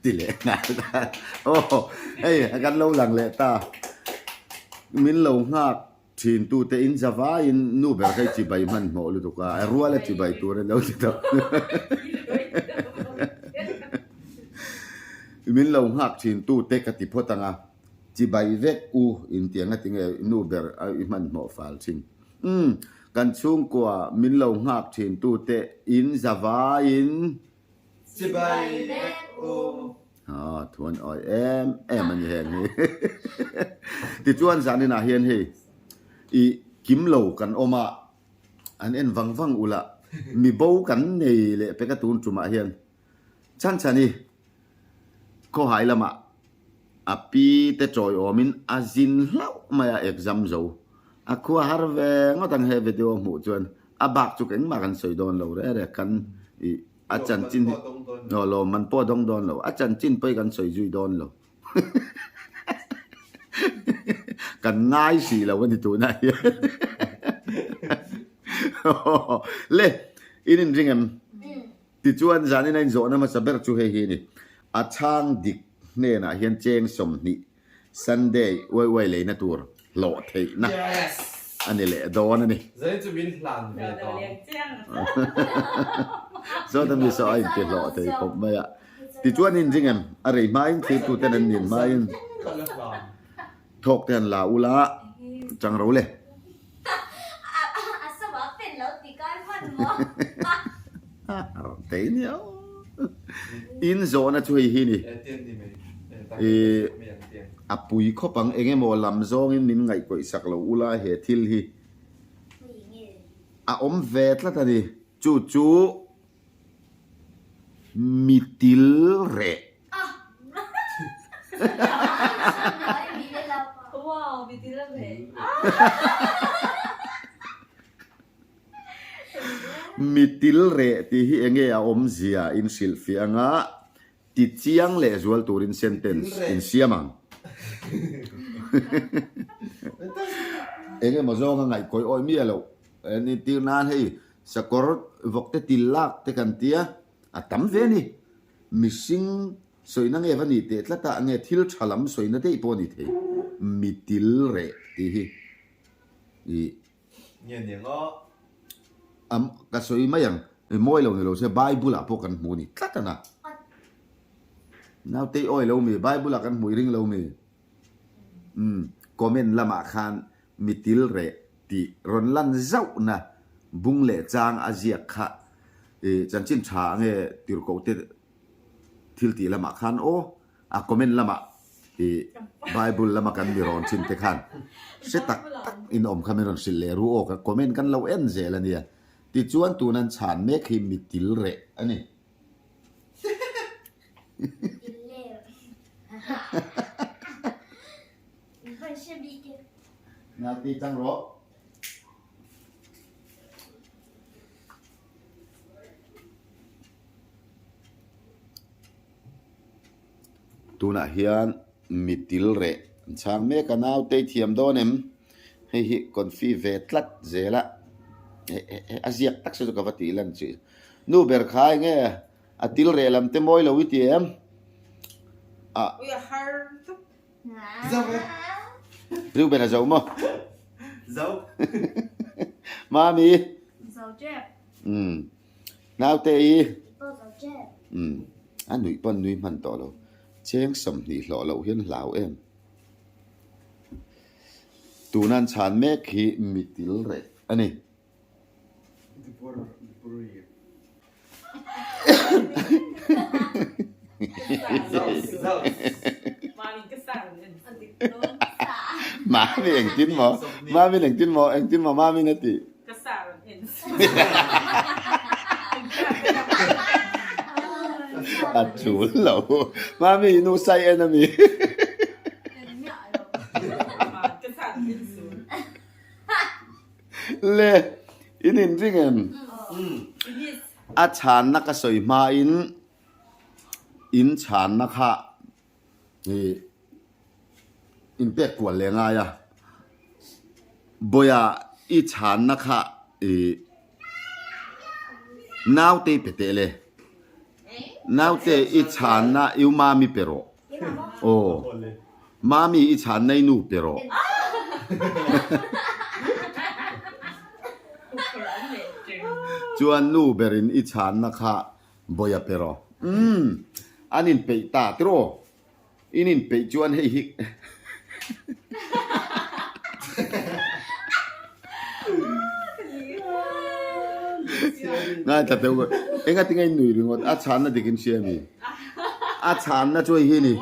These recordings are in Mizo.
Ti leh nghal ta. Aw hei kan lo lang leh ta. Min lo nghak thin tu te in zavaiin nu ber kha i chibai hmanhmawh lutuk a, a ruala chibai tur a lo ti tawh. Min lo nghak thin tu te ka ti phawt ang a, chibai vek u intiang a tinge nu ber i hmanhmawh fal thin. Umm, kan chhungkua min lo nghak thin tute in zavaiin. Chibai vek u. Aw, thuan awi em em a ni heng hi. Tichuan zaninah hian hei i kim lo kan awm a, an en vang vang ula, mi bo kan nei leh pek a tun tumah hian chhan chhan i Khawhai lamah a pi te chawiawmin a zin hlauh mai a exam zo. A khua har ve ngawt ang he video hmuh chuan a bak chu engmah kan sawi dawn lo reh reh kan i a chanchin hi aw lawmman pawh a dawng dawn lo a chanchin pawh hi kan sawi zui dawn lo kan ngai hrih lo a ni tunah hian le in inring em? Tichuan, zanin a inzawhna hmasa ber chu hei hi a ni, A chhang dik hnenah hian cheng 20 Sunday uai uai leina tur hlawh theihna a ni leh dawn a ni. Zanin chu min hlan ve tawh ang. Sawta mi saw a inti hlawh thei khawp mai a. Tichuan inring em? A rei hmain thirtuten an nin hmain. Thawk te han la ula chang ro le. Tei nia in zawhna chu hei hi ni i a pui khawp ang eng emaw lam zawngin min ngaihkawih sak lo ula he thil hi a awm ve tlat a ni chu chu Mitil reh. Mitil reh tih hi enge a awmzia in hrilhfiah anga ti chiang leh zual turin sentence in siam ang. Engemaw zawnga ngaihkawih awih miah loh entir nan hei Sakawr vawkte til lak te kan tia, a tam ve a ni. Mihring sawina nge va ni teh tlat a, nge thil tha lam sawina daih pawh a ni thei. Mi til reh tih hi i. Nge niang aw. A ka sawi mai ang, i mawi lo ni lo se Bible ah pawh kan hmu a ni tlat a na. Naute i awi lo mi, Bible ah kan hmu i ring lo mi. Umm, comment lamah khan mi til reh tih rawn lan zauhna bung leh chang a ziak kha i chanchin tha nge tirhkoh te thil tih lamah khan aw a comment lamah i Bible lama kan mi rawn thin te khan hre tak tak in awm kha min rawn hrilh leh ru aw ka comment kan lo en zel a nia tichuan tun an chhan mek hi mi til reh a ni. Ngati tang rawh. Tunah hian mitil reh an chhang mek a, naute i thiam dawn em? Hei hi confi ve tlat zel a, a ziak tak se chu ka va tih lan chi. Nu ber kha enge a til reh lam te mawi lo i ti em? A. Zo e. Reuben a zo maw? Zo. Mami. Zo tep. Umm. Naute i. Pawh zo tep. Umm. A nuih pawn nui hman tawh lo. Cheng 20 hlawh loh hian hlau em. Tuna an chhan mek hi mitil reh a ni. Mami engtin maw? Mami engtin maw? Engtin maw Mami na tih? A tul lo. Mami i nu sai en ami? Le, in inring em? A chhanna ka sawi hmain in chhanna kha i inpek kual leh ngai a. Bawiha i chhanna kha i naute i pe teh le. Naute i chhanna i u Mami pe rawh. Aw. Mami i chhanna i nu pe rawh. Chuan nu berin i chhanna kha Bawia pe rawh. Umm. An inpeih ta tiraw? In inpeih chuan hei hi Ngaithla teuh ka enga tinge in nui ringawt a chhanna dik in hria mi? A chhanna chu hei hi ni.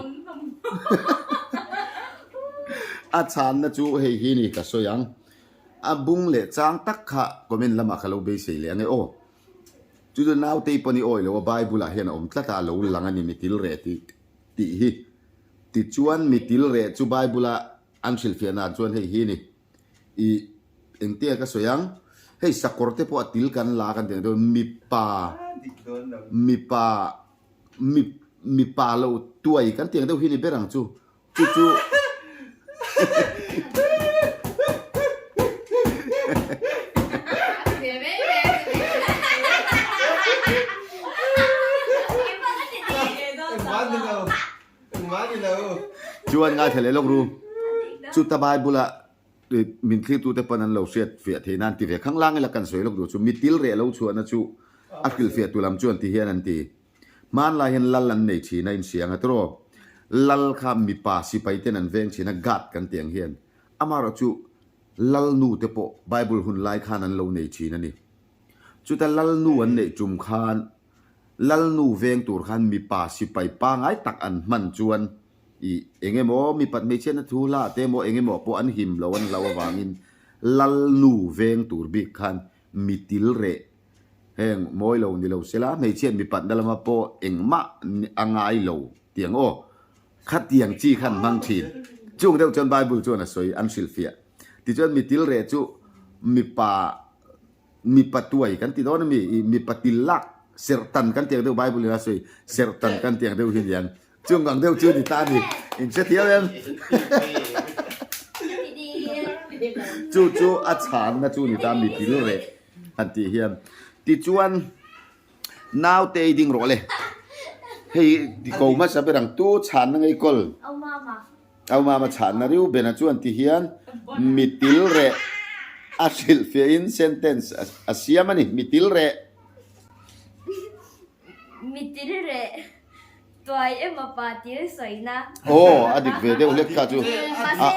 A chhanna chu hei hi ni ka sawi ang. A bung leh chang tak kha comment lamah ka lo beisei leh ange aw. Chu chu nautei pawn i awih lo a Bible ah hian a awm tlat a, a lo lang a ni mitil reh tih tih hi. Tichuan mitil reh chu Bible a an hrilhfiah dan chuan hei hi ni. I engtia ka sawi ang, hei sakawr te pawh a til kan la kan tih ang chuan mipa mipa mi mipa lo tuai kan tih ang deuh hi ni ber ang chu. Chu chu Chuan ngaithla leh lawk ru. Chuta Bible a min thlirtute pawn an lo hriat fiah thei nan ti ve khanglang ila kan sawi lawk duh chu mitil reh lo chhuahna chu a hrilhfiah tu lam chuan ti hian an ti. Hmanlai hian lal an nei thin a, inhria ang a tiraw? Lal kha mipa sipai ten an veng thin a, guard kan tih ang hian. Amaherawh chu lal nu te pawh Bible hun lai khan an lo nei thin a ni. Chuta lal nu an neih tum khan lal nu veng tur khan mipa sipai pangai tak an hman chuan ih eng emaw mipat hmeichhiatna thu hla te emaw eng emaw pawh an him lo an hlau avangin lal nu veng tur bik khan mitil reh Heng mawi lo ni lo sela, hmeichhiat mipatna lama pawh engmah a ngai lo tiang aw. Khatiang chi khan hmang thin. Chung deuh chuan Bible chuan a sawi, an hrilhfiah. Tichuan mitil reh chu mipa mipa tuai kan ti dawn a mi? I mipa til lak serhtan kan tiang deuh Bible in a sawi, serhtan kan tiang deuh hi niang. Chung ang deuh chu ni ta a ni. In hre thiam em? Chu chu a chhanna chu ni ta mitil reh han tih hian. Tichuan naute i ding rawh le. Hei ti ko hmasa ber ang tu chhanna ngei kawl. Au mama chhanna Reuben-a chuan ti hian mitil reh a hrilhfiahin sentence a siam a ni. Mitil reh. Mitil reh. Tuai emaw pa til sawina. Aw, a dik ve deuh hlek kha chu. Mahse,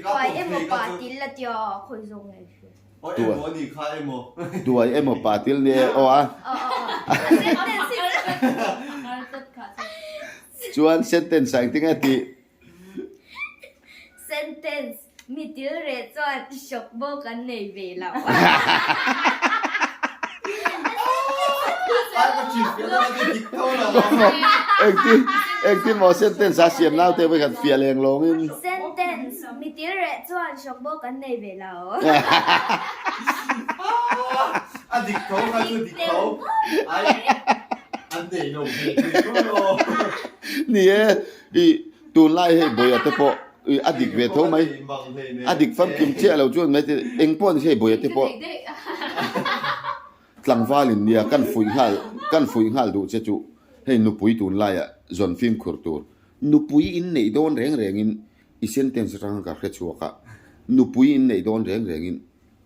tuai emaw pa til la tia khawi zawk nge hria. Aw emaw a nih kha emaw. Tuai emaw pa til ni e aw a. Chuan sentence ah engtin nge tih? Sentence, Mi til reh chuan hrawk bawk an nei ve lo. Engtin engtin maw sentence a siam naute pawh khan fiah leng lawngin. Sentence, Mi til reh chuan hrawk bawk an nei ve lo. A dik tho kha chu dik tho. Ai an nei lo ve thei tho lo. Ni e, i Tunlai hei Bawia te pawh a dik ve tho mai, a dik famkim chiah lo chuan mai te eng pawh ni se hei Bawia te pawh tlangval in nia kan fuih nghal kan fuih nghal duh che chu hei nupui tunlaiah zawn fimkhur tur nupui in neih dawn reng reng in i sentence atanga ka hre chhuak a nupui in neih dawn reng reng in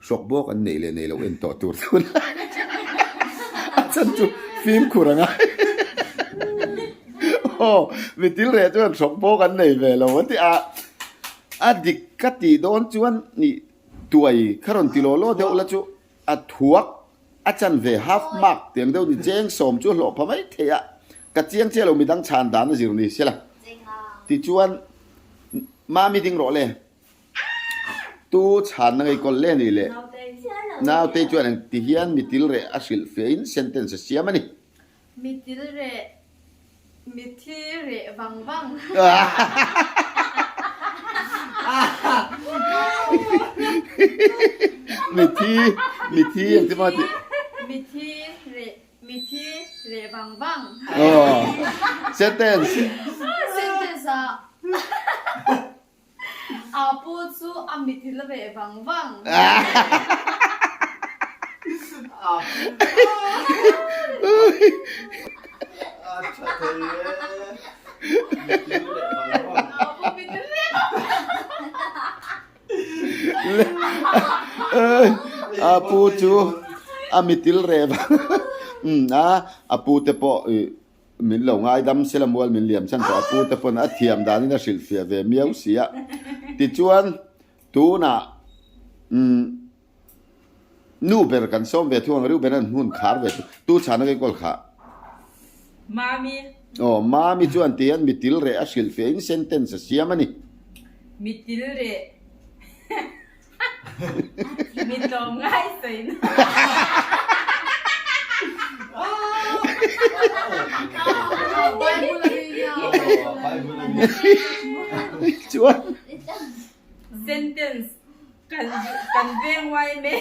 Hrawk bawk an neih leh neih loh en tawh tur tun a chan chu fimkhur a ngai. Aw, mi til reh chuan hrawk bawk an nei ve lo an ti a, a dik ka tih dawn chuan nih tuai kha rawn ti law law deuh la chu a thuak a chan ve half mark tiang deuh ni cheng sawm chu hlawh pha mai thei a, ka chiang chiah lo midang chhan dan a zir ni sela tichuan mami ding rawh le. Tu chhanna ngei kawl le ni le naute chuan eng ti hian mitil reh a hrilh fiahin sentence a siam a ni. Mitil reh, mithi reh vang vang. Mithi, mithi eng ti maw tih. Mithi reh, mithi reh vang vang. Aw, sentence. Sentence ah. A pu chu a mithil reh vang vang. Tha thei e. Mitil leh bang Le a pu chu a mitil reh vang a a pu te pawh ih min lo ngaidam sela mual min liam chhan tawh a pu te pawn a thiam danin a hrilhfiah ve miau si a tichuan tunah umm Nu ber kan sawm ve thung ang Reuben an hmun khar ve thung tu chhana ka kawl kha. Mami. Aw Mami chuan ti hian mitil reh a hrilh fiah in sentence a siam a ni. Mitil reh mi tlawm ngai sawi na. Chuan. Sentence Kan kan veng uai mai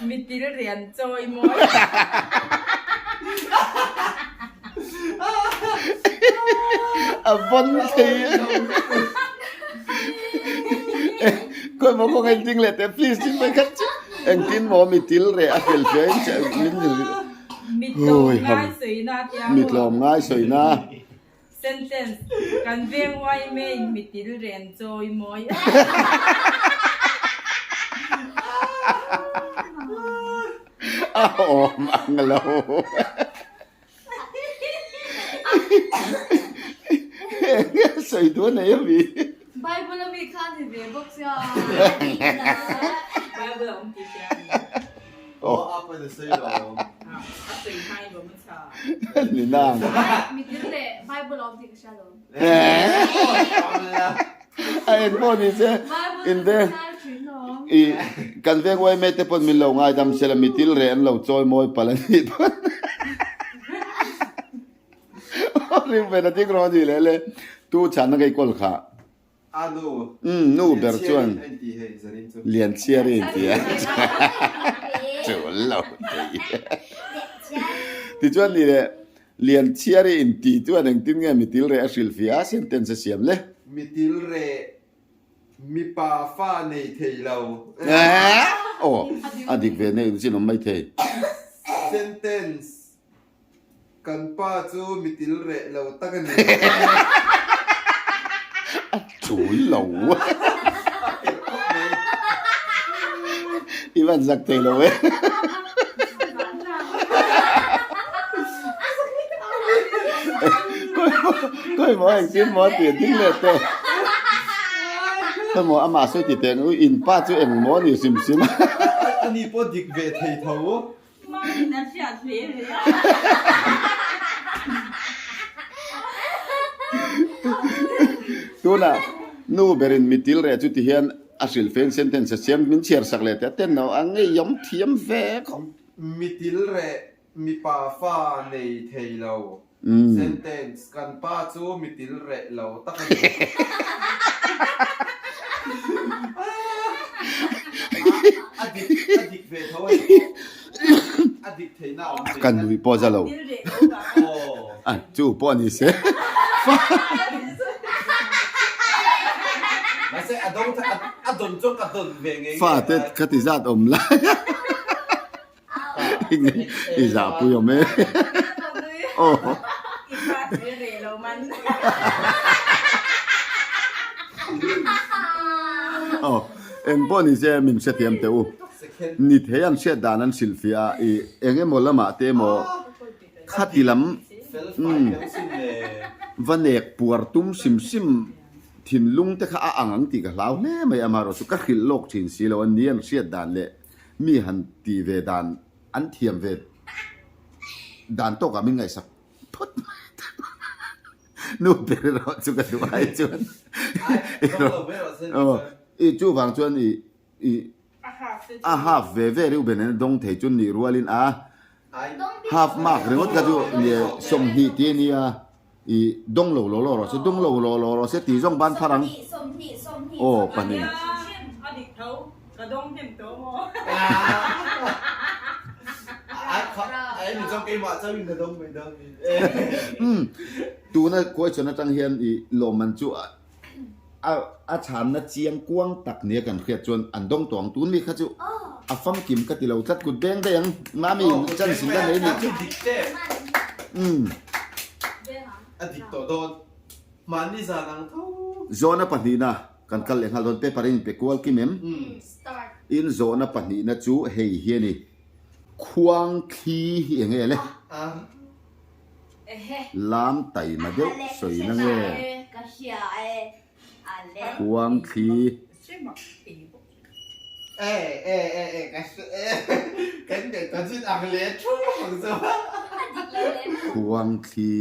mitil rian chawi mawi. A vawn thei e. Khawi maw kawng engtin leh teh please ding mai khat chu. Engtin maw mitil reh a fel fia in che min Mitlawm ngai sawina tia. Mitlawm ngai sawina. Sentence, Kan veng uai mai mitil ren chawi mawi. A awm ang lo. Enge sawi duh a nei ami? Bible ami kha ni ve bawk sia. Bible a awm tih hria a ni. Aw a pawn a sawi lo. A sawi hmain lo hmasa. Ni nang. Mitin leh Bible a awm tih ka hria lo. A eng pawh ni se in te i kan veng uai te pawn min lo ngaidam sela mitil reh an lo chawi mawi palh a nih pawn. Ring ve na ding rawh a nih leh le tu chhanna ka i kawl kha. A nu. Umm nu ber chuan Lianchhiari in ti a chul lo thei. Tichuan ni leh Lianchhiari in ti chuan engtin nge mitil reh a hrilhfiah a sentence a siam le? Mitil reh mipa fa nei thei lo. Aw a dik ve nei in chin awm mai thei. Sentence Kan pa chu mitil reh lo tak a ni. A chul lo. A perh khawp mai. I van zak thei lo e. Khawi maw engtin maw tih a ding leh teh. Khawi maw amah sawi ti teh ang u in pa chu eng maw ni hrim hrim a. Ani pawh dik ve thei tho. Mami na hriat hle hle a. Tunah nu berin mitil reh chu tihian a hrilh fein sentence a siam min chhiar sak leh teh a ten lo a ngeiawm thiam ve khawp. Mitil reh mipa fa nei thei lo Sentence, Kan pa chu mitil reh lo tak a ni. A dik, a dik ve tho a ni. A dik theihna a awm thei. Kan nui pawh za lo. A chu pawh a ni se. Mahse a dawng a dawn chuan ka dawn ve ngei ngei. Fate ka ti zat awm lai. I zahpui awm e. Aw. I pa chu i reh lo man. Aw, eng pawh ni se min hrethiam teh u. Ni thei an hriat dan an hrilhfiah a, i eng emaw lamah te emaw khati lam umm va nek puar tum hrim hrim thinlung te kha a ang ang tih ka hlau hle mai amaherawhchu ka hrilh lawk thin si lo a ni an hriat dan leh Mi han tih ve dan an thiam ve dan tawkah min ngaihsak phawt mai ta. Nu ber erawh chu ka duh ai chuan i chuvang chuan i i a half ve ve reuh ben an dawng thei chu nih rualin a half mark ringawt kha chu 20 tih a nia. I dawng lo law law rawh se, dawng lo law law rawh se tih zawng ban phar ang. Aw pahnih. A dik tho, ka dawng hnem tawh maw? Umm, tuna question atang hian i lawmman chu a a chhanna chiang kuang tak nia kan hriat chuan an dawng tawh ang. Tun mi kha chu a famkim ka ti lo tlat kut beng daih ang. Mami chance in la nei nih chu. Umm. A dik tawh dawn. Mahni zan ang tho. Zawhna pahnihna kan kal leh nghal dawn. Paper in pe kual kim em? In zawhna pahnihna chu hei hi a ni. Khuang thli hi eng nge le? Lam taima deuh sawina nge? Khuang thli. Khuang thli.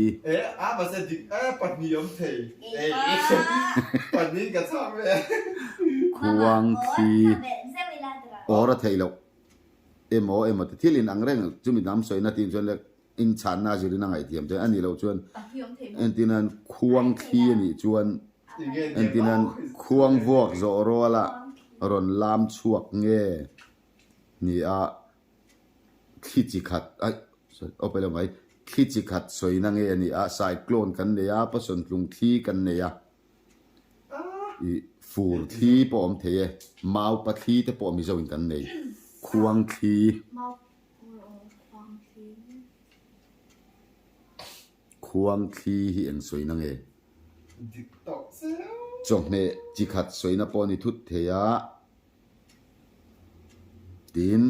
Khuang thli. Awr a theih loh. Emaw emaw ti thil in ang reng chumi lam sawina tih chuan le inchhanna a zirin a ngaihthiam chuan a nih loh chuan entirnan khuang thli a nih chuan entirnan khuang vuak zawh ruala rawn lam chhuak nge ni a thli chi khat aih sorry aw pailo mai thli chi khat sawina nge a ni a cyclone kan nei a pasawntlung thli kan nei a. Ih fur thli pawh awm thei e, mau pa thli te pawh Mizo in kan nei, khuang thli. Khuang thli hi eng sawina nge? Chawhmeh chi khat sawina pawh a ni thut thei a, tin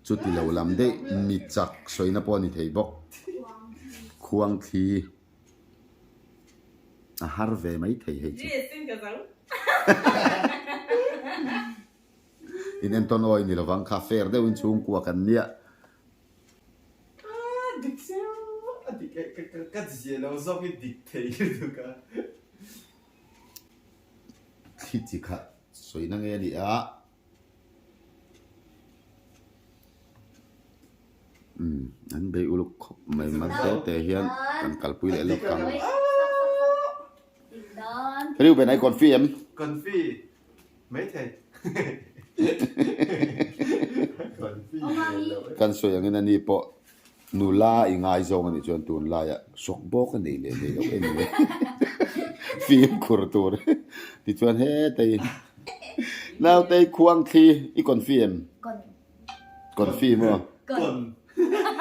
chuti lo lam daih mi chak sawina pawh a ni thei bawk, khuang thli. A har ve mai thei hei chu. In entawn awi ni lovang kha fair deuhin chhungkua kan nia. Dik chiang a dik e ka zia lo zawk i dik thei lutuk a. Thli chi khat sawina nge a ni a. Umm an bei uluk khawp mai man te te hian kan kalpui leh lawk ang. Reuben ai confi em? Confi mai thei. Confi ve lo e. Kan sawi angin ani pawh Nula i ngaizawng a nih chuan tunlaiah sawk bawk a nei leh nei loh em le? Fimkhur tur tichuan hetei nautei khuang thli i confi em? Confi maw?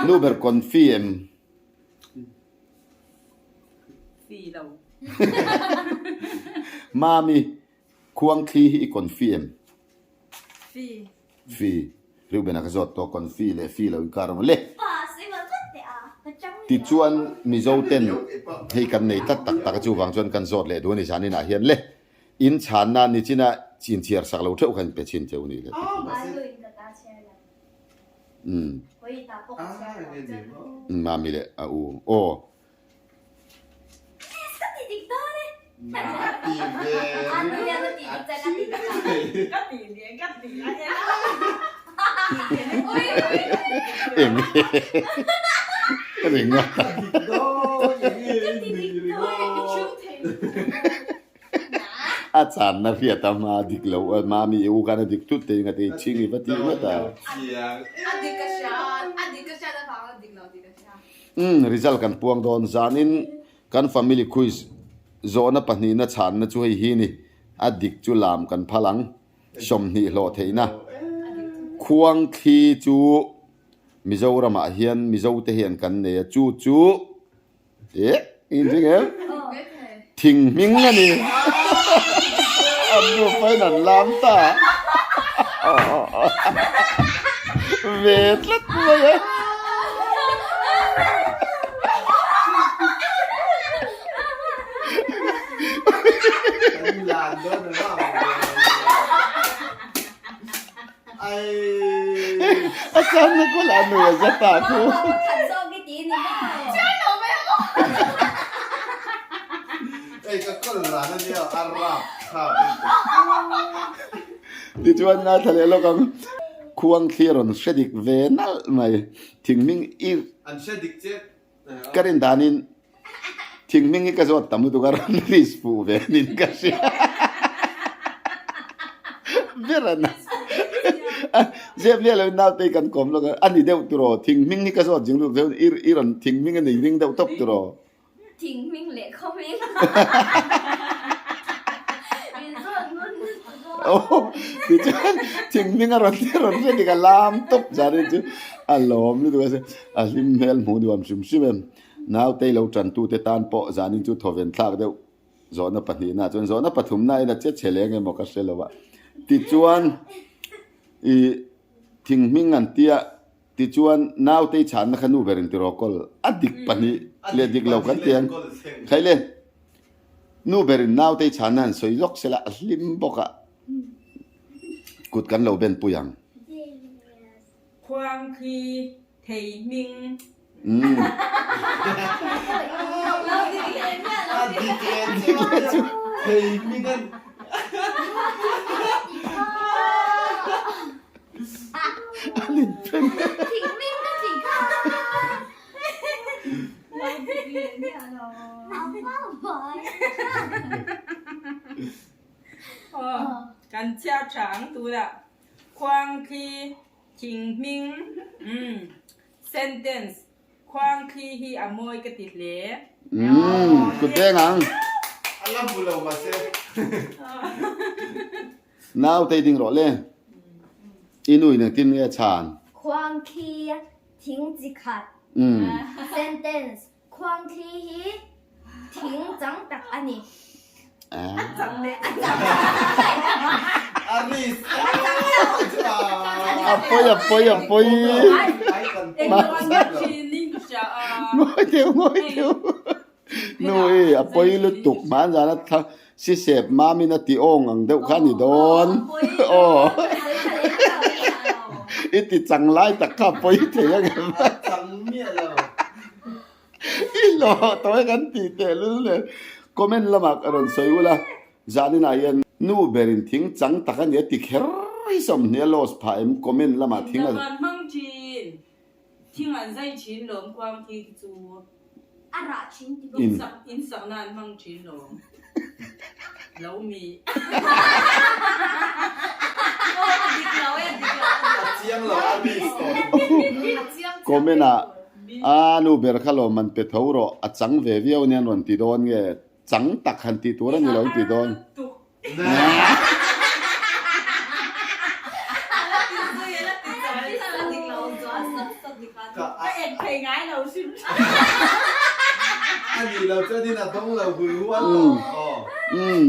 Nu ber confi em? Fi lo. Mami khuang thli hi i confi em? Fi. Fi, Reuben a ka zawt tawh kawn fi leh fi lo inkar awm le. Tichuan Mizo ten hei kan nei tlat tak tak a chuvang chuan kan zawt leh duh a ni zan inah hian le in chhanna nichina inchhiar sak lo theuh kha in pe chhin cheu ni le umm Mami leh a u aw. Eng ringawt a. A channa hriat a hma dik lo a mami i u khan a dik thut thei ngati chhing i va tih ngawt a. Umm result kan puang dawn zanin kan family quiz zawhna pahnihna chhanna chu hei hi ni a dik chu lam kan phal ang 20 hlawh theihna khuang thli chu Mizoram ah hian Mizo te hian kan nei a chu chu eh in ring em thing hming a ni an nupa in an lam ta ve tlat mai a. A chang na kul a nui a za ta khu. Tichuan ngaithla leh lawk ang. Khuang thli a rawn hre dik ve nalh mai. Thing hming i ka rin danin thing hming hi ka zawt tam lutuk a rawn list fuh ve nin ka hria. Ber a na. Zep liah loin naute hi kan kawm lawk a, a ni deuh tiraw thing hming hi ka zawt zing lutuk i rawn thing hming a nei ring deuh tawp tiraw. Thing hming leh khaw hming min zawt ngun lutuk a. Aw tichuan thing hming a rawn rawn hre dik a lam tawp zan hi chu a lawm lutuk a a hlim hmel hmuh nuam hrim hrim em. Nautei lo tantute tan pawh zanin chu thawven thlak deuh zawhna pahnihna chuan zawhna pathumna in a che chhe leng emaw ka hre lo a. Tichuan i thing hming an tia tichuan nautei chhanna kha nu berin tiraw kawl a dik pahnih leh dik lo kan ti ang. Khaile nu berin nautei chhanna han sawi lawk sela a hlim bawk a kut kan lo ben pui ang. Khuang khi thei hming. Thei hming an. Kan chhiar tha ang tunah khuang khi thing hming umm sentence khuang thli hi a mawi ka ti hle. Umm kut deng ang. A la hmu lo mahse. Nautei ding rawh le. I nu in engtin nge chhan? Khuang thli thing chi khat. Sentence Khuang thli hi thing chang tak a ni. A chang leh a chang. A risk. A chang lo. A pawi a pawi a pawi. Ngawi teu ngawi teu. Nu i a pawi lutuk hman zan a thla sisep mamin a ti awng ang deuh kha a ni dawn. Aw. I ti chang lai tak kha a pawi thei ang em. A chang miah lo. I hlawh tawh e kan tih teh lul nen comment lamah ka rawn sawi ula zaninah hian nu berin thing chang tak a ni a ti kher hi sawmhnih a loss phah em comment lamah thing a Engdang an hmang thin thing an zai thin lawm khuang thi te chu a rah thin ti bawk in in sakna an hmang thin lawm lo mi Comment ah a nu ber kha lawm an pe tho rawh a chang ve viau ania an rawn ti dawn nge chang tak han tih tur a ni lo an ti dawn.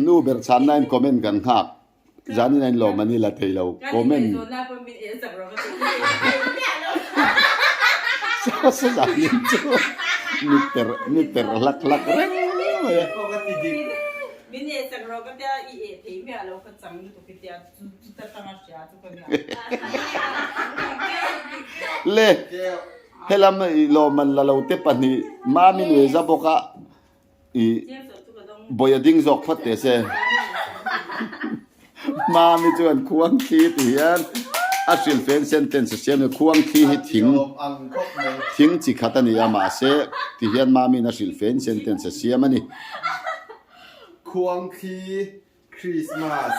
Nu ber chhanna in comment kan nghak. Zanin a inlawm an ila thei lo comment. Sa zanin chu mi per mi per hlak hlak reng mai a. Le helam i lawm an la lo te pahnih Mami Nueza bawk a I bawi a ding zawk phawt teh se. Mami chuan khuang thli ti hian a hrilhfen sentence a siam a, khuang thli hi thing thing chi khat a ni a mahse ti hian Mami'n a hrilhfen sentence a siam a ni. Khuang thli Christmas.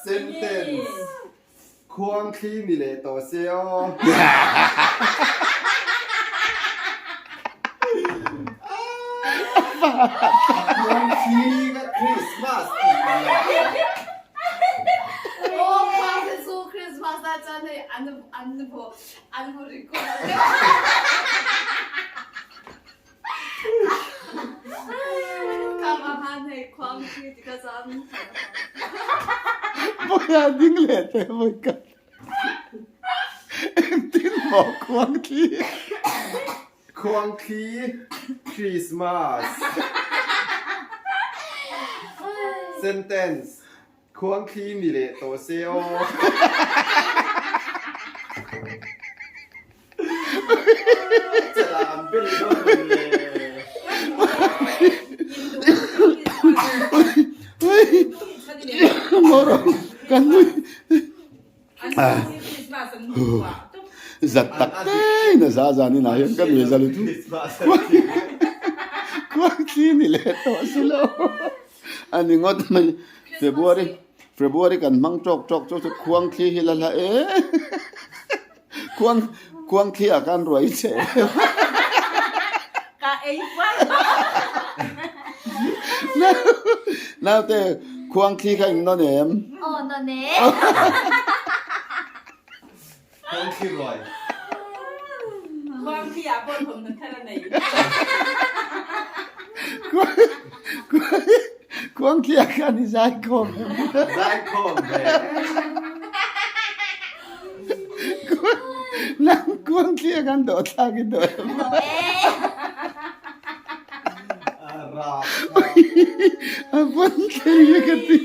Sentence, Khuang thli ni leh tawh se aw. Khuang thli ka Christmas tih ni a. Bawiha ding leh teh vawi khat engtin maw khuang thli. Khuang thli Christmas. Sentence, Khuang thli ni leh tawh se aw. Zat tak tein a za zan in ah hian ka nuih zal lutuk. Khuang thli ni leh tawh si lo. A ni ngawt mai. February February kan hmang tawk tawk chu chu khuang thli hi la hla e. Khuang khuang thli ah khan ruai che. Ka ei kual. Naute khuangthli kha eng nawn em? Aw nawn e. Khuangthli ruai. Khuangthli ah pawh thawmhnaw thar a nei. Khuangthli ah khan i zai khawm em? Zai khawm ve. Nang khuangthli ah khan dawhthlak i dawh em? Dawh e. A vawn thei hi ka ti.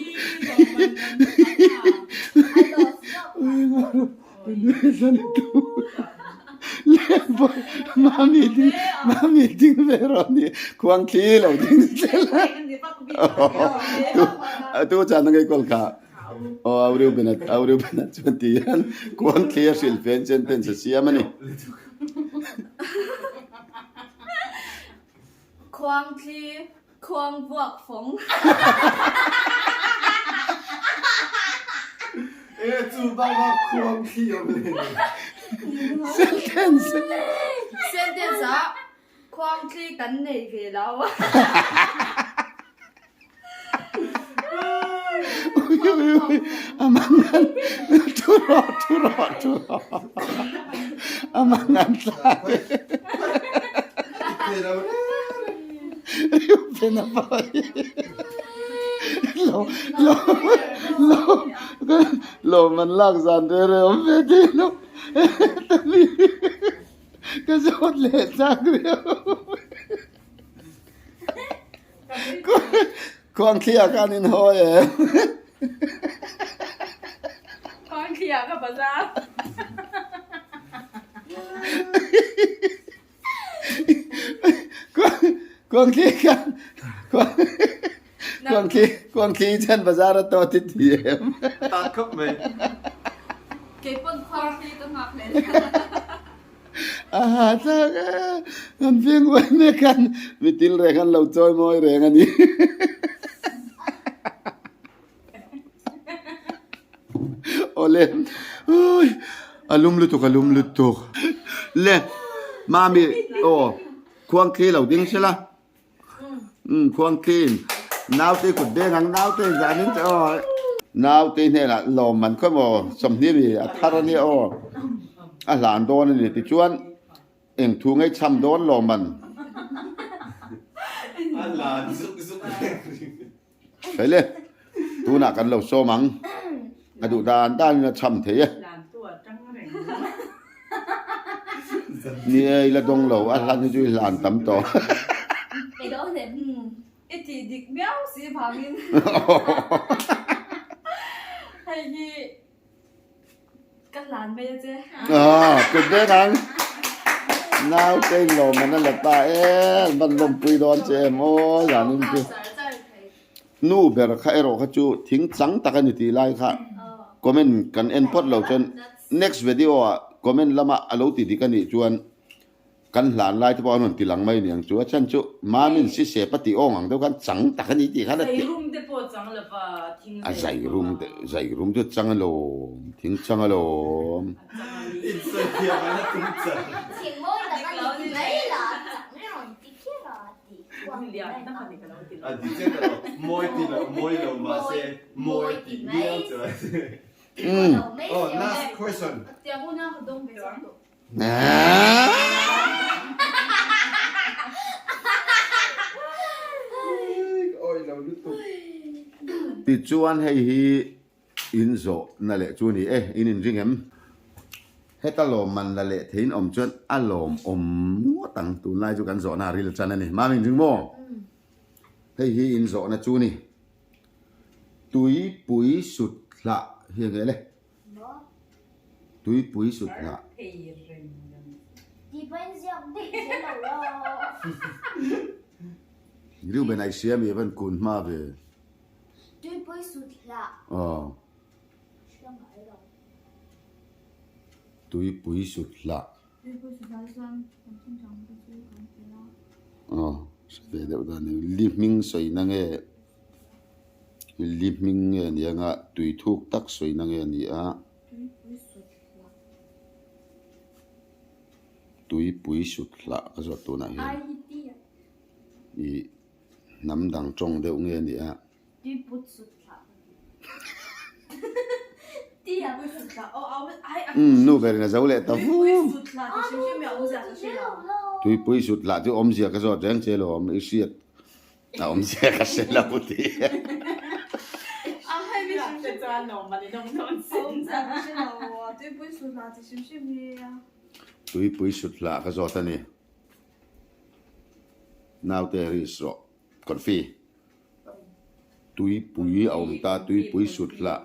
Mami ding mami ding ve rawh ni khuang thli lo ding zel a tu chan ngai kol kha o auriu bena auriu bena chuan ti hian khuang thli a hrilh fen sentence a siam ani. Khuang thli khuang vuak fawng. E chu bak bak khuang thli awm le. Sentence. Sentence ah khuang thli kan nei ve lo. Ui ui ui a mangan thu rawh thu rawh thu rawh a mangan thlak e. Riupen a pawi lo lo lo lawm an lak zan re re awm ve thei lo ka zawt leh chak riau. Khuangthli ah khan in hawi em? Khuangthli ah ka bazar. Khuangthli khan Khuangthli Khuangthli chuan bazar a tawt i ti em? Tak khawp mai. Keipawn khuangthli ka nghak hle. A tlak e, kan fing uai mek khan mitil reng an lo chawi mawi reng a ni. Awle, ui, a lum lutuk, a lum lutuk. Le, mami, aw, khuangthli lo ding sela. Umm khuangthin naute kut deng ang naute zanin chu aw naute hnenah lawm man khaw maw sawmhnih mi a thar a nia aw a hlan dawn a ni tichuan eng thu ngei cham dawn lawm man. A hlan zuk zuk reng ring. Hei le tunah kan lo sawm ang a duh dan danin a cham thei e. Ni e i la dawng lo a hlan hi chu i hlan tam tawh. I tih dik miau si vangin hei hi Ka hlan mai a che. Ah, kut deng ang. Naute in lawm an a la ta e, ban lawmpui dawn che em aw zanin chu. Nu ber kha erawh kha chu thing chang tak a ni tih lai kha comment kan en phawt lo chuan next video ah comment lama a lo ti dik a nih chuan Kan hlan lai te pawh an rawn ti lang mai aniang chu a chhan chu Mamin si sep a tih awng ang deuh khan chang tak a ni tih khan a ti. Zai rum te pawh chang lo va thing A zai rum te zai rum chu chang alawm thing chang alawm. In sawi thiam an la tum chang. Thing mawi tak a ni ti mai la chang rawn ti kher a ti kuang Lian tak a ni ka lo ti lo. A ti chiah ta lo mawi ti lo mawi lo mahse mawi ti miau chuan. Oh last question. Tiang una ka dawng ve chak tawh. Tichuan hei hi in zawhna leh chu a ni e, in inring em? Heta lawmman la leh theiin awm chuan a lawmawm ngawt ang, tunlai chu kan zawhna a ril chan a ni. Mam inring maw? Hei hi in zawhna chu a ni. Tuipui sut hlah hi a nge le? Tuipui sut hlah. Reuben ai siam i van kun hma ve. Tuipui sut hlah. Aw. Tuipui sut hlah. Aw, hre ve deuh dan ni. Li hming sawina nge li hming nge ni anga tui thuk tak sawina nge ni a. Tuipui sut hlah ka zawt tunah hian. Ih. Hnam dang tawng deuh nge ni a? Umm nu berin a zo leh ta vu. Tuipui sut lah chu awmzia ka zawt reng che lo awm i hriat a awmzia ka hre lo ti. Tuipui sut lah ka zawt a ni. Naute risk rawh confi. Tuipui a awm ta, tuipui sut hlah,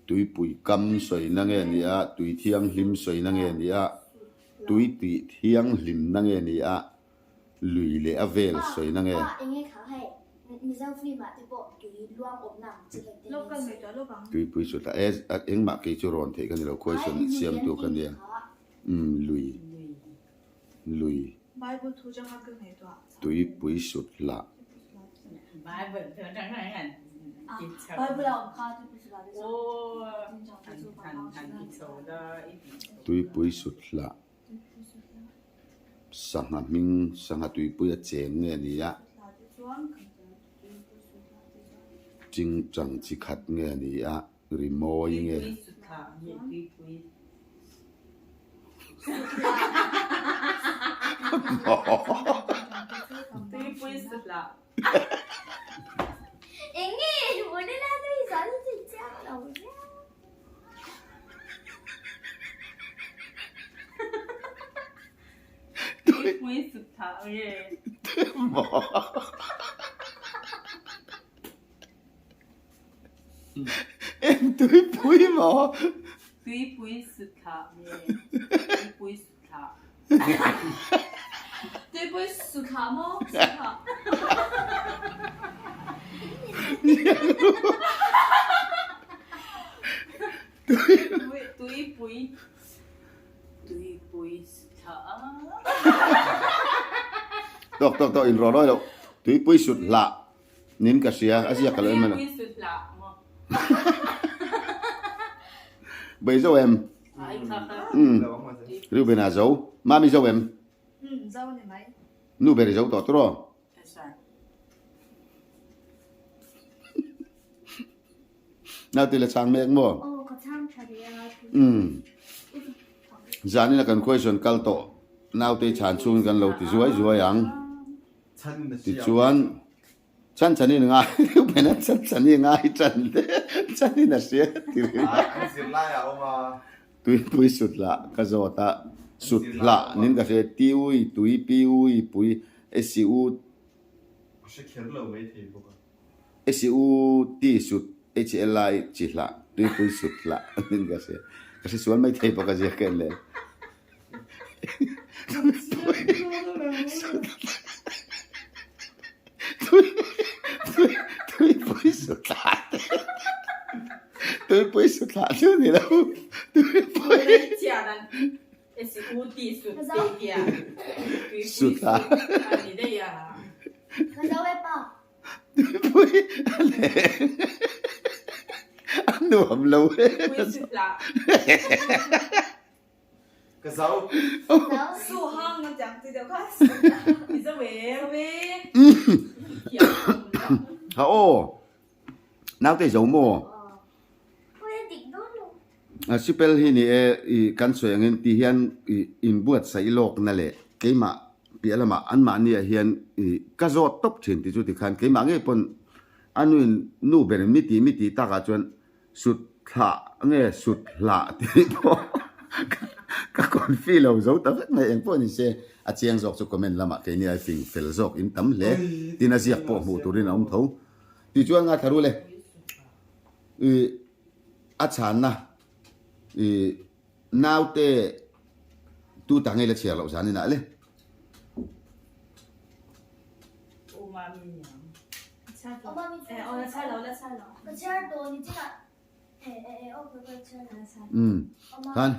tuipui kam sawina nge ni a, tui thianghlim sawina nge ni a, tui tih thianghlimna nge ni a, lui leh a vel sawina nge. Tuipui sut hlah, e engmah kei chu rawn theih ka ni lo, question siamtu ka nia, umm lui, lui. Tuipui sut hlah. Tuipui sut hlah. Sangha hming, sangha tuipui a cheng nge ni a? Chingchang chi khat nge ni a? Rimawi nge? Eng tuipui maw? Tuipui su thlah nge? Tuipui su thlah. Tuipui su thlah maw? Su thlah. Tuipui Tuipui su thlah. Tawk tawk tawk in rawh rawi loh. Tuipui sut hlah. Nin ka hria, a ziak ka lo em a lo. Bei zo em? Umm. Reuben a zo. Mami zo em? Nu ber i zo tawh tawh raw? Naute la chhang mek maw? Umm. Zanin a kan question kal tawh. Naute i chhan chhungin kan lo ti zuai zuai ang. Tichuan, Chan Chani ngai Reuben a Chan Chani ngai tan hle Chani na hria ti ringawt. An zirlai a awm a. Tuipui sut lah ka zawt a, sut hlah nin ka hria Tiui, tui, piui, pui, esi u. A hre kher lo mai thei bawk a. Esi u ti sut HLI chi hlah, tuipui sut hlah nin ka hria. Ka hre sual mai thei bawk a ziak en le. Tuipui sutthlah te Tuipui sutthlah chu ni lo Tuipui Sutthlah Tuipui a leng a nuam lo e. Ka zo. Su hang na tiang ti deuh kha. I zo em? Zo e. Ha aw. Naute zo maw? A sipel hi ni e i kan sawi angin ti hian i inbuatsaih lawkna leh keimah piah lamah anmahni ah hian i ka zawt tawp thin ti chu tikhan keimah ngei pawn a nuin nu berin mi ti mi ti takah chuan Sut thlah nge sut hlah tih pawh ka confi lo zo ta vek mai engpawh ni se a chiang zawk chu comment lamah keini ai fing fel zawk in tam hle tin a ziak pawh hmuh turin a awm tho tichuan nga thla rule i a chhanna i naute tu ta ngei la chhiar loh zan inah le. Umm khan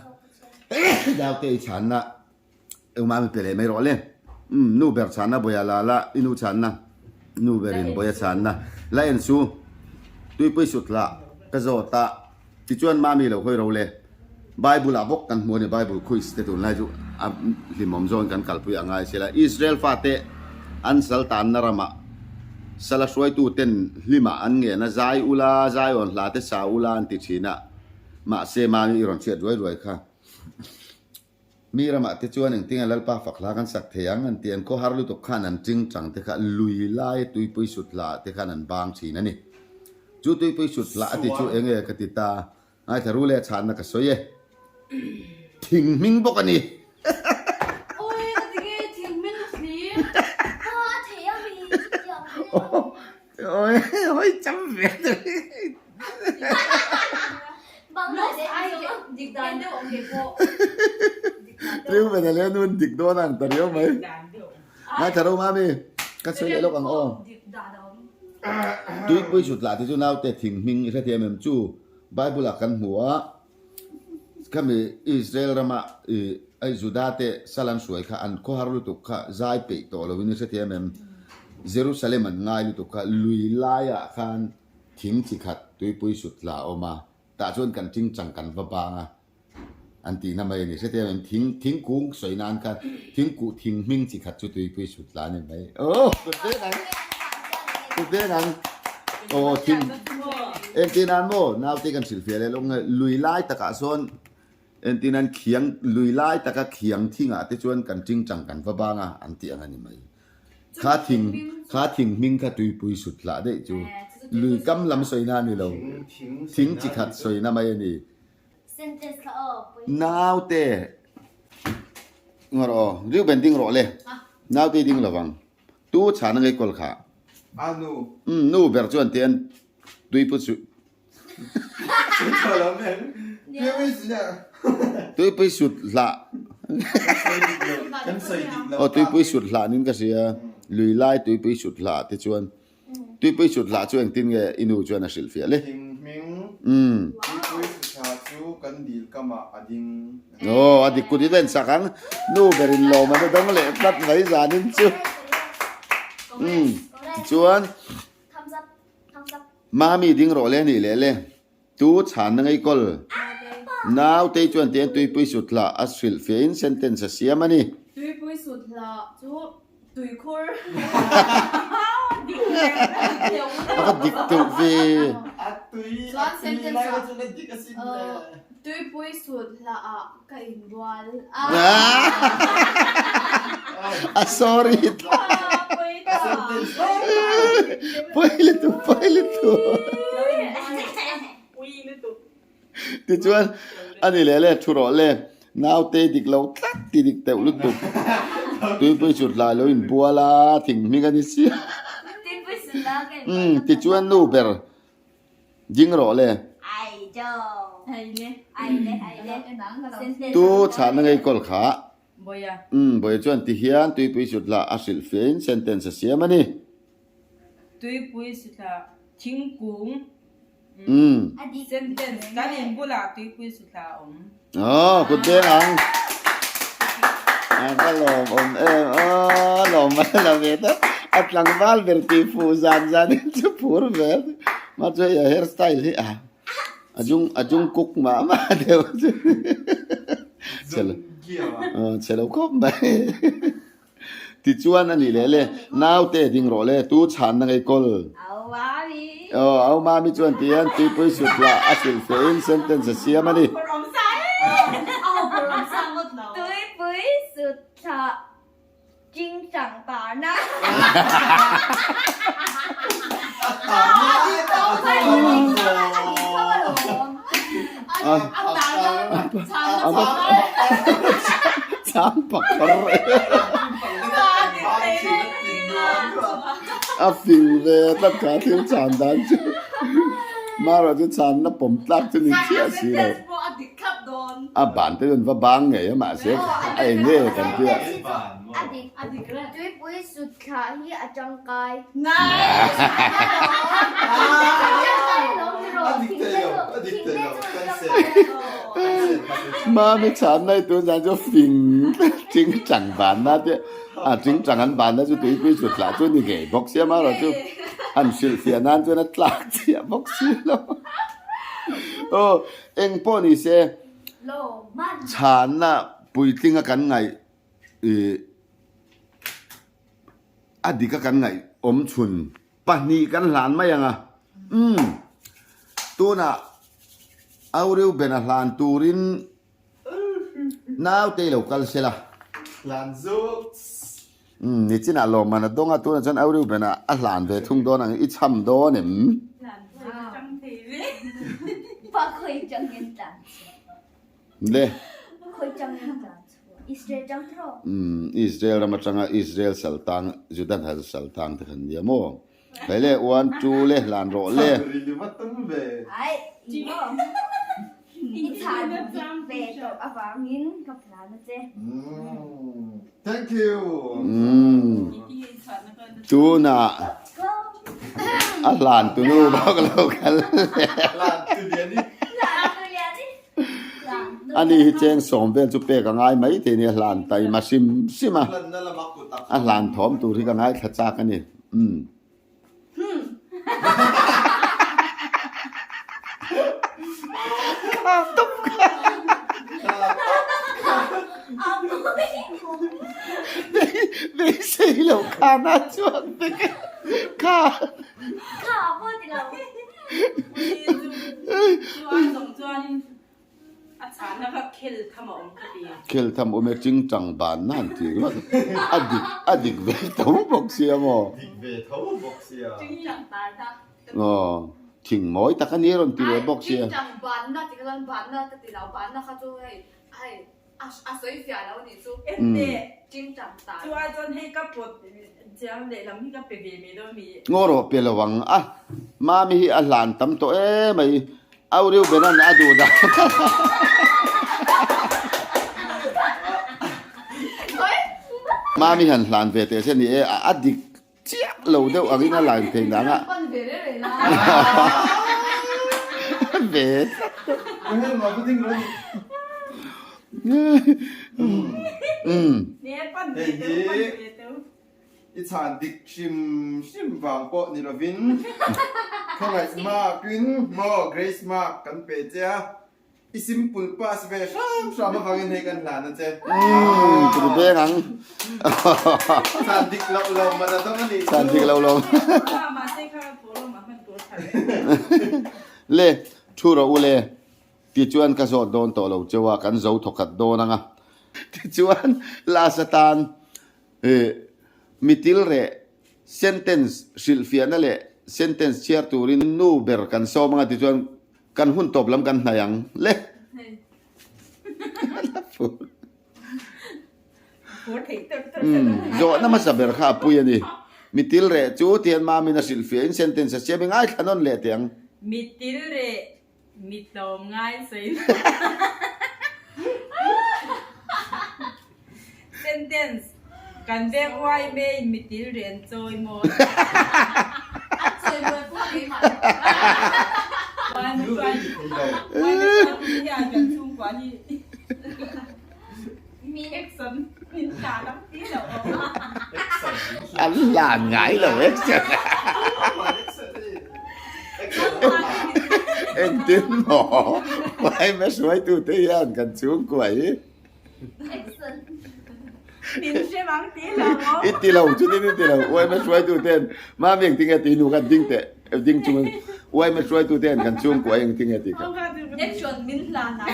naute i chhanna engmah mi pe leh mai rawh le umm nu ber chhanna bawia la la i nu chhanna nu berin bawia chhanna la en chu tuipui sut lah ka zawt a tichuan mami lo hawi ro le Bible ah bawk kan hmu a ni Bible quiz te tunlai chu a hlimawm zawn kan kalpui a ngai sela Israel fate an sal tanna ramah. Sala hruaituten hlimah an ngen a, zai ula, zaiawn hla te sa ula an ti thin a, mahse mahni i rawn hriat ruai ruai kha. Mi ramah te chuan engtinge Lalpa fak hla kan sak thei ang an ti, an khawhar lutuk khan an ting tang te kha lui lai tuipui sut hla te khan an bang thin a ni. Chu tuipui sut hla a ti chu enge ka ti ta, Ngaithla ru leh chhanna ka sawi e. Thing hming bawk a ni. Oi ka ti nge thing hming ka hlir. Aw a thei a mi chutiang te. Oi oi cham ve te. Bangladesh Ai dik dan deuh awm ke pawh. Riu ve le nun dik dawn ang ta riau mai. Ngaithla ru mami ka sawi leh lawk ang aw. Dik dan a awm. Tuipui sut lah te chu naute thing hming i hrethiam em chu. Bible ah kan hmu a, khami Israel rama i Juda te sal an hruai kha an khawhar lutuk kha zai peih tawh loin i hrethiam em? Jerusalem an ngai lutuk kha lui laiah khan thing chi khat tuipui sut tla a awm a, tah chuan kan tingchang kan va bang a an tihna mai a ni. Hrethiam em? Thing thingkung sawi nan khan thingkuh thing hming chi khat chu tuipui sut tla a ni mai. Aw kut veng ang kut veng ang aw thing entir nan maw naute kan hrilhfiah leh lawk nge lui lai takah sawn entir nan khiang lui lai taka khiang thingah te chuan kan tingtang kan va bang a an tih ang a ni mai. Kha thing kha thing hming kha tuipui sut hlah daih chu lui kam lam sawina a ni lo thing chi khat sawina mai a ni. Naute ngaw rawh aw, Reuben ding rawh le, naute ding lovang, tu chhana ngei kawl kha. A nu. Umm nu ber chuan tian tuipui su. Tuipui sut hlah. Aw tuipui sut hlah nin ka hria, lui lai tuipui sut hlah te chuan. Tuipui sut hlah chu engtin nge i nu chuan a hrilhfiah le? Thing hming, Tuipui sut hlah chu kan dil kamah a ding. Aw, a dik kut i ven sak ang. Nu berin lawm an a dawng leh tlat mai zanin chu. Umm, tichuan Mami ding rawh le nih leh le. Tu chhanna ngei kawl. Nautei chuan tiang tuipui sut hlah a hrilhfiahin sentence a siam a ni. Tuipui sut hlah chu tuikhur. A va dik deuh ve. Chuan sentence ah tuipui sut hlah ah ka inbual a. A sorry ta. Pawi lutuk, pawi lutuk. Tichuan, a ni leh le, thu rawh le, naute dik lo tlat ti dik teuh lutuk. Tuipui sut hlai lo inbual a, thing hming a ni sia. Umm, tichuan nu ber Ding rawh le. Tu chhahna ngei kawl kha. Umm, Bawia chuan ti hian tuipui sutla a hrilh fiahin sentence a siam a ni. Tuipui sutla thingkung. Umm. Sentence, Kan in bulah tuipui sutla a awm. Aw, kut beng ang. A va lawm awm em aw, lawm mai la ve ta. A tlangval ber tih fuh zan zan in chu phur ve. Mah chu hei a hair style hi a a jung a jung kuk mah mah deuh chu. Chhelo chhelo khawp mai. Tichuan a nih leh le, naute ding rawh le, tu chhanna ngei kawl. Aw, au mami chuan ti hian tuipui sut lah a hrilh fehin sentence a siam a ni. Tuipui sut thlah chingchang parna. Chang pakar a fing ve tlat kha thil chan dan chu marawh chu channa pawm tlak chu ni chiah si lo a ban te chuan va bang ngei a mahse a eng nge kan tia Tuipui sut thlah hi a tangkai. Mami chhan nai tun zan chu fing ting chang ban na te a ting chang an ban na chu tuipui sut thlah chu ni ngei bawk sia marawh chu han hrilh fiah nan chuan a tlak chiah bawk si lo. Aw eng pawh ni se chhanna puitlinga kan ngaih ih a dik a kan ngaih awm chhun. Pahnih kan hlan mai ang a. Umm. Tunah Aureuben-a hlan turin naute i lo kal se la. Hlan zuk. Umm, nichinah lawmman a dawng a, tunah chuan Aureuben-a a hlan ve thung dawn ang, i cham dawn em? Hlan pawh i chang thei ve. Pa khawi changin tlan chhuah. Le. Khawi changin tlan chhuah. Israel chang tiraw? Umm, Israel ram atanga Israel sal tang, Juda hna sal tang te khan nia maw? Hei le, one, two le, hlan rawh le. Chhan ri va tum ve. Ai, i maw? I chhan dik ve tawh avangin ka plan a che. Umm, thank you. Umm, tunah a hlan tunu bawk lo kal le. Hlan tu lian i. Hlan tu lian i. Ani hi cheng sawm vel chu pek a ngai mai thei nia hlan taima hrim hrim a, a hlan thawm tur hi ka ngaithla chak a ni. Umm. Beisei lo khan a chuak vek a, kha. Kha pawh ti lo. Khel tham awm e ching chang ban nan ti ringawt a dik a dik ve tho bawk sia maw? Dik ve tho bawk sia. Aw thing mawi tak a ni a rawn ti leh bawk sia. A sawi fiah lo nih chu. Chu ai chuan hei ka pawt chiang lehlam hi ka pe ve mai dawn mi. Ngaw rawh pe lo ang a. Mami hi a hlan tam tawh emai. Au Reuben-a'n a duh dan. Mami han hlan ve teh se ni e a dik Chiah lo deuh angin a line thei nang a. Ve tlat tawh. Hei hi i chhan dik hrim hrim vang pawh ni lovin khawngaih mark-in maw grace mark kan pe che a. I simple pass ve hram hram avangin hei kan hlan a che. Umm turu beng ang. Chhan dik loh lo man a dawng a nih chu. Chhan dik loh lo. Le thu rawh u le tichuan ka zawt dawn tawh lo cheu a kan zo thawkhat dawn ang a. Tichuan last atan mitil reh sentence hrilhfiahna leh sentence chhiar turin nu ber kan sawm ang a tichuan Kan hun tawp lam kan hnai ang le. Zawhna hmasa ber kha a pui a ni. Mitil reh chu tihian Mamin a hrilhfiah in sentence a siam i ngaithla nawn leh teh ang. Mitil reh mi tlawm ngai sawi lo. Sentence, Kan veng uai mei in mitil reh an chawi maw? An chawi mawi pawh keimah lo. Uai na chuan uai na chuan hi hian kan chhungkua hi mi action min hla lam ti lo awm a. An hlan ngai lo action. Engtin maw uai na hruaitute hian kan chhungkua hi. I ti lo chutin i ti lo uaima hruaitu ten mami engtin nge ti nu khan ding teh ding chungin uaima hruaitu ten kan chhungkua engtin nge ti kha. Action min hlan a.